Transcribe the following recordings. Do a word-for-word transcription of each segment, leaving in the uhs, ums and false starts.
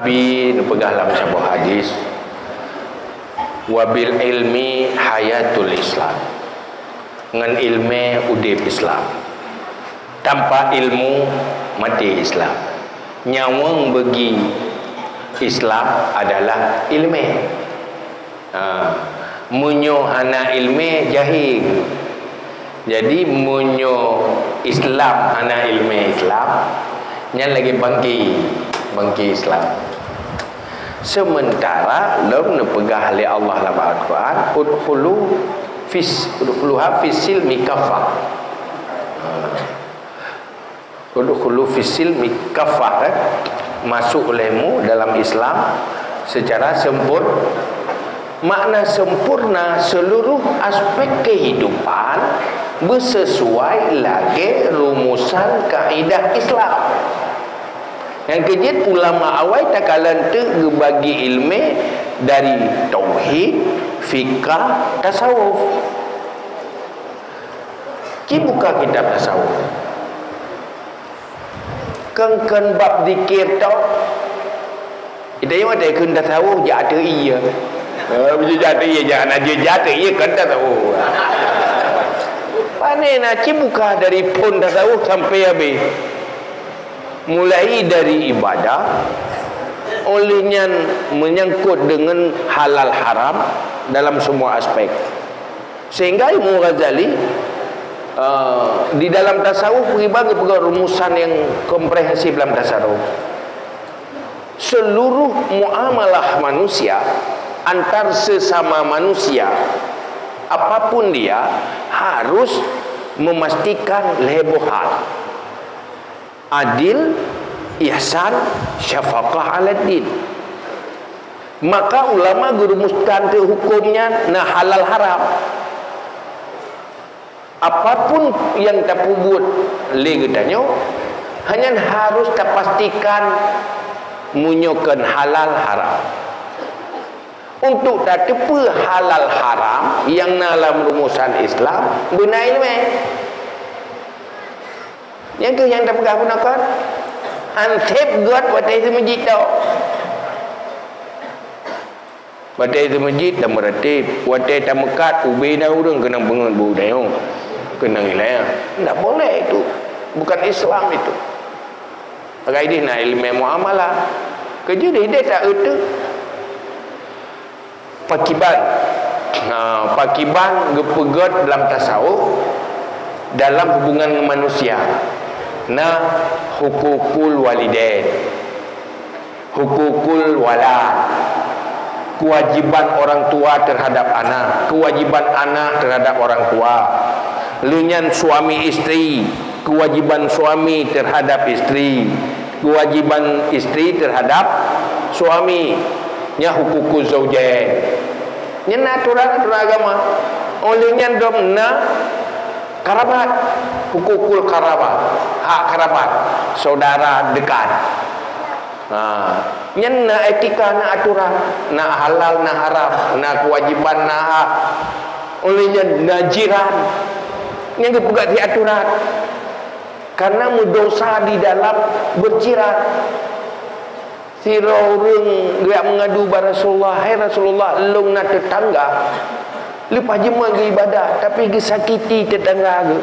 Nabi neupeugah lam saboh hadis, "Wa bil ilmi hayatul Islam." Ngon ileumé udeb Islam. Tanpa ilmu, maté Islam. Nyawöng beugi Islam adalah ileumé. Ha, meunyoe hana ileumé, jahé. Jadi, meunyoe Islam hana ileumé Islam, nyan lagée bangke, bangke Islam. Sementara lom neupeugah lé Allah lam Al-Quran, "Udkhulu fis, udkhuluha fis silmi kaffah." Ha. "Udkhulu fis silmi kaffah," kan? Masuk olehmu dalam Islam secara sempur-, makna sempurna, seluruh aspek kehidupan bersesuai lagée rumusan kaidah Islam. Nyang keujeuet ulama awai takalon teuk geubagi ileumé dari tauhid, fikah, tasawuf. Ci buka kitab tasawuf. Kon-kon bab zikir tok. Ita nyang watée kheun tasawuf jak ateuh ié. Eh, beujeuet jak ateuh ié, jangan aja jak ateuh ié kon tasawuf. Pane na ci buka dari phon tasawuf sampai habéh. Mulai dari ibadah, oleh nyan menyangkut dengan halal haram dalam semua aspek. Sehingga Imam Ghazali, eh, di dalam tasawuf, bagi peugah rumusan yang komprehensif dalam tasawuf. Seluruh muamalah manusia antar sesama manusia, apapun dia, harus memastikan lhée boh hal. Adil, ihsan, syafaqah ala din. Maka ulama geurumuskan teuk huköm nyan na halal haram. Apapun nyang tapeubuet lé geutanyoe, hanya harus tapastikan meunyoe kon halal haram. Untuk tateupeue halal haram nyang na lam rumusan Islam, beuna ileumé. Nyang keuh nyang tapeugah bunoe kon, anseb göt watée teumeujit tok. Watée teumeujit dan meuratéb, watée tameukat ubé na ureuëng keunong peungeut bu dayong, keunong ilée. Tidak boleh itu. Bukan Islam itu. Pakai dih na ilmu muamalah. Keujeuet dih deh tak euteuk. Pakiban. Ha, pakiban geupeugét dalam tasawuf, dalam hubungan ngon manusia. Na hukukul walidain, hukukul walad, kewajiban orang tua terhadap anak, kewajiban anak terhadap orang tua. Leunyan suami isteri, kewajiban suami terhadap isteri, kewajiban isteri terhadap suami. Nya hukukuz zaujain. Nyan na aturan-aturan agama. Óh lheueh nyan dum na karabat, hukukul karabat, hak karabat, saudara dekat. Ha, nyan na etika, na aturan, na halal, na haram, na kewajiban, na hak. Óh lheueh nyan na jiran. Nyan geupeugah di aturan. Karena meudosa di dalam berjiran. Sidroe ureuëng geujak meungadu bak Rasulullah, "Hai Rasulullah, lôn na teutangga. Leupah jeuet geuibadah, tapi geusakiti teutangga geuh.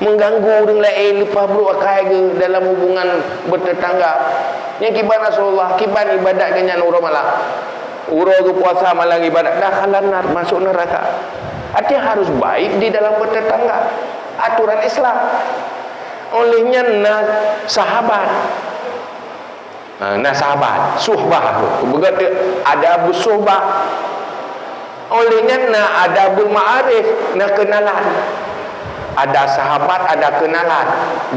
Meuganggu ureuëng laén leupah brôk akai geuh dalam hubungan beuteutangga. Nyan kiban Rasulullah, kiban ibadat geuh nyan uroe malam. Uroe geupuasa malam ibadat, dakhalan nar, masuk neraka." Artinya harus baik di dalam bertetangga. Aturan Islam. Óh lheueh nyan na sahabat. Ha, na sahabat, suhbah tu. Beugét adabus suhbah. Óh lheueh nyan na adabul ma'arif, na keunalan. Ada sahabat, ada keunalan.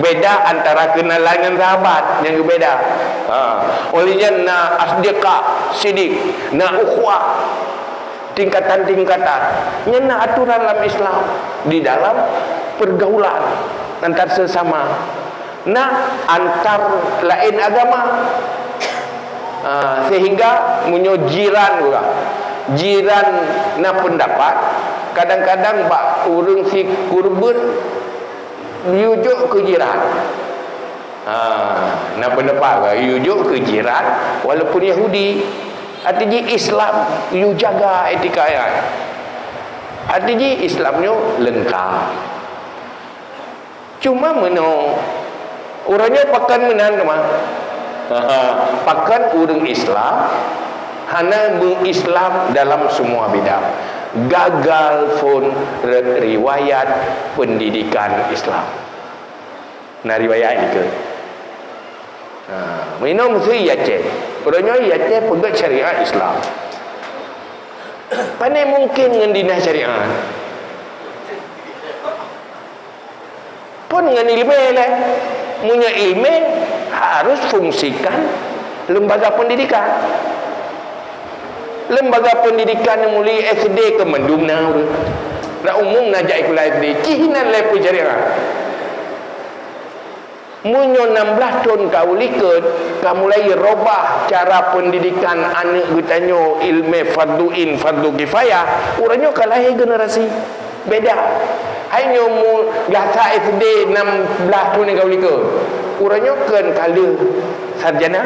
Beda antara keunalan ngon sahabat, nyang beubeda. Ha. Óh lheueh nyan na asdiqa, sidik, na ukhuwah. Tingkatan-tingkatan. Nyan na aturan lam Islam di dalam pergaulan antar sesama. Na antar laén agama. Ah, sehingga meunyoe jiran urang, jiran na pendapat, kadang-kadang bak ureuëng sikureubeuen yue jok keu jiran. Ha, Na pendapat ka yue jok keu jiran, walaupun Yahudi. Arti jih Islam, yue jaga etika nyan. Arti jih Islam nyoe leungkap. Cuma meunoe, uroe nyoe pakon meunan teuma. Pakon ureuëng Islam hana meu-Islam dalam semua bidang. Gagal phon re-, riwayat pendidikan Islam. Na riwayat dikeue. Ha, meunoe meuseu i Aceh. Uroe nyoe i Aceh peugét syariat Islam. Pane mungkin ngon dinah syariat. Pun ngon ilmé lé. Meunyoe ilmé harus fungsikan lembaga pendidikan. Lembaga pendidikan nyang mulai S D keu mandum na ureuëng. Dak umum na jak sikula S D, cih nan lé peusyariat. Meunyoe nam blaih thon ka u likot, ka mulai robah cara pendidikan aneuk geutanyoe ilmé fardu in, fardu kifayah, uroe nyoe ka lahé generasi beda. Hai nyoe mu gasa S D nam blaih thon ka u likot, uroe nyoe kon ka lheueh sarjana.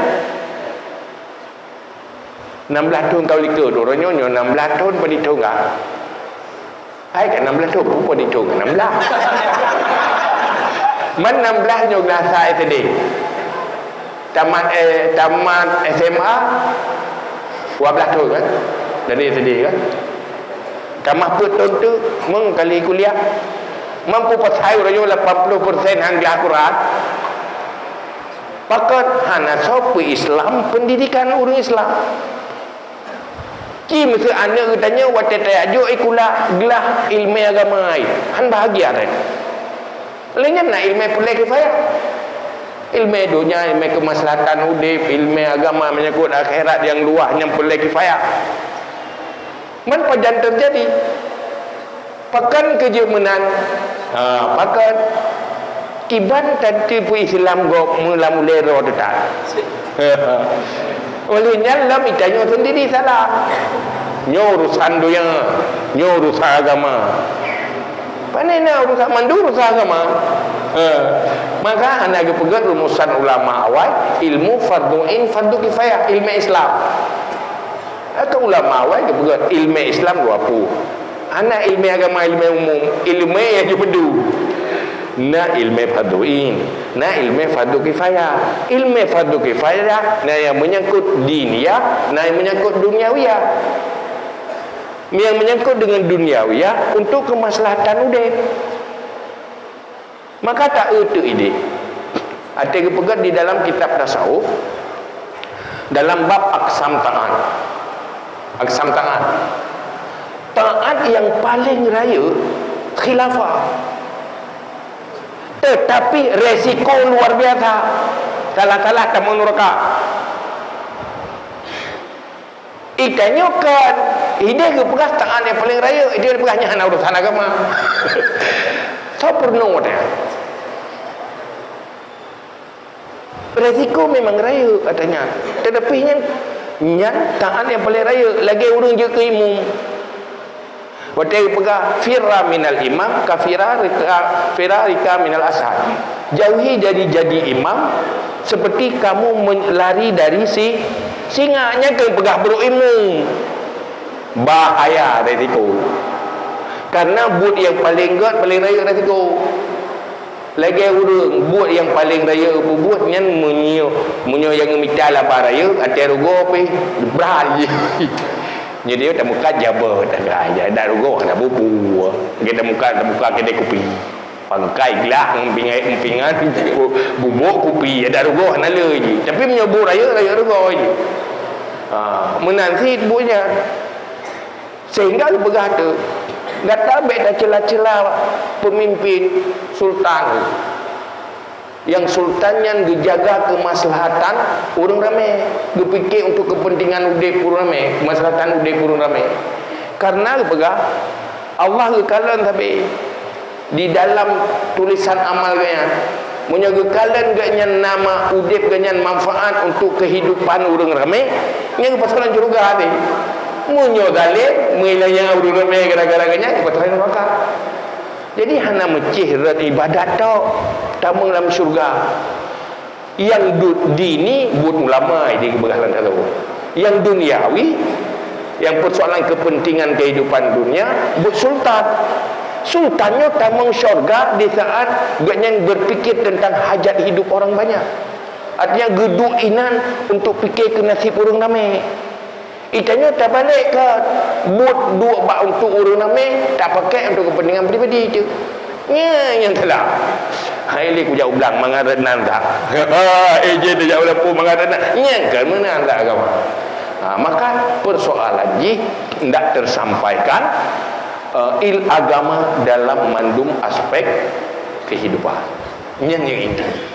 Nam blaih thon ka u likot, uroe nyoe, nyoe nam blaih thon padum thon ka. Hai ka nam blaih thon, peue padum thon ka nam blaih. Man nam blaih nyoe gasa S D. Tamat, eh, tamat S M A, dua blaih thon kan? Dari S D kan? Tamah peuet thon teuk, meung kali kuliah. Mampu pasai uroe nyoe lapan puluh persen han glah Quran. Pakon hana soe peu-Islam pendidikan ureuëng Islam. Ci meuseu aneuk geutanyoe watée tajak jok sikula glah ilmé agama ai, han bahagia rot. Lé nyan na ilmé peureulée kifayah. Ilmé donya, ilmé keumaslahatan udeb, ilmé agama menyangkut akhirat nyang luwah nyang peureulée kifayah. Man pajan teujadi. Pakon keu jeuet meunan? Ha, pakon? Kiban tateupeue Islam gob meulam ulée droe teutab. Oleh nyan lom geutanyoe sendiri salah. Nyoe urusan donya, nyoe urusan agama. Pane na urusan mandum urusan agama. Ha. Maka hana geupeugét rumusan ulama awai, ilmu fardu ain, fardu kifayah, ilmu Islam. Keu ulama awai geupeugah ilmé Islam dua peue. Hana ilmé agama, ilmé umum, ilmé nyang jipeudeuh. Na ilmé fardhu ain, na ilmé fardhu kifayah. Ilmé fardhu kifayah na nyang menyangkut diniyah, na nyang menyangkut dunyawiyah. Nyang menyangkut dengan dunyawiyah untuk kemaslahatan udeb. Maka ta-eu teuk idéh. Até geupeugah di dalam kitab tasawuf, dalam bab aqsam taat. Aqsam taat. Taat yang paling raya khilafah. Tetapi resiko luar biasa. Salah-salah kamoe nuraka. Itanyoe kan, idéh geupeugah taat nyang paleng rayeuk, idéh geupeugah nyan hana urusan agama. Soe peurunoe watée nyan? Resiko memang rayeuk ata nyan. Teutapi nyan, nyan taat nyang paleng rayeuk, lagée ureuëng jeuet keu imum. Watée geupeugah, "Firra minal imam, ka firarika, firarika minal asad." Jauhi dari jadi imam seperti kamu men-, lari dari si singa. Nyan keuh peugah brok imum. Bahaya resiko. Karena buet nyang paleng gét, paleng rayeuk resiko. Lagée ureuëng, buet nyang paleng rayeuk peubuet nyan meunyoe, meunyoe nyang mita laba rayeuk, até rugoe pih, brat jih. Jadi tamuka jaba, tak ada rugoe, hana bubu. Kita muka, tamuka kedai kopi. Pangkai gelah, empingan, empingan, bubuk kopi, ada rugoe, hana le jih. Tapi meunyoe bu rayeuk, rayeuk rugoe jih. Ha, meunan cit buet nyan. Sehingga geupeugah teuk, gata bék tacela-cela peumimpén sultan. Nyang sultan nyan geujaga keumaslahatan ureuëng ramé, geupike untuk keupeuntengan udeb ureuëng ramé, keumaslahatan udeb ureuëng ramé. Karena geupeugah, Allah geukalon sabe. Di dalam tulisan amal geuhnyan. Meunyoe geukalon geuhnyan nama udeb geuhnyan manfaat untuk keuhidupan ureuëng ramé, nyan geupasoe lam syeuruga teuh. Meunyoe zalem, meuilang ureuëng ramé gara-gara geuhnyan, geupasoe lam neuraka. Jadi hana meucéh rot ibadat tok tamong lam syeuruga. Nyang du-, dini buet ulama, di geupeugah lam taro. Nyang duniawi, nyang persoalan kepentingan kehidupan dunia, buet sultan. Sultan nyoe tamong syurga di saat gobnyan berpikir tentang hajat hidup orang banyak. Artinya, geuduek inan untuk pikir keu nasib ureuëng ramé. Itanyoe tabalek ka, buet duek bak untuk ureuëng ramé, tapakai untuk kepentingan pribadi tu. Nyan nyang salah. Hai lé kujak ublang mangat reunan dah. Eh, je dijak ulang pun mangat reunan. Nyan kan meunan dah agama. Ha, maka persoalan jih ndak tersampaikan, eh, il agama dalam mandum aspek kehidupan. Nyan yang inti.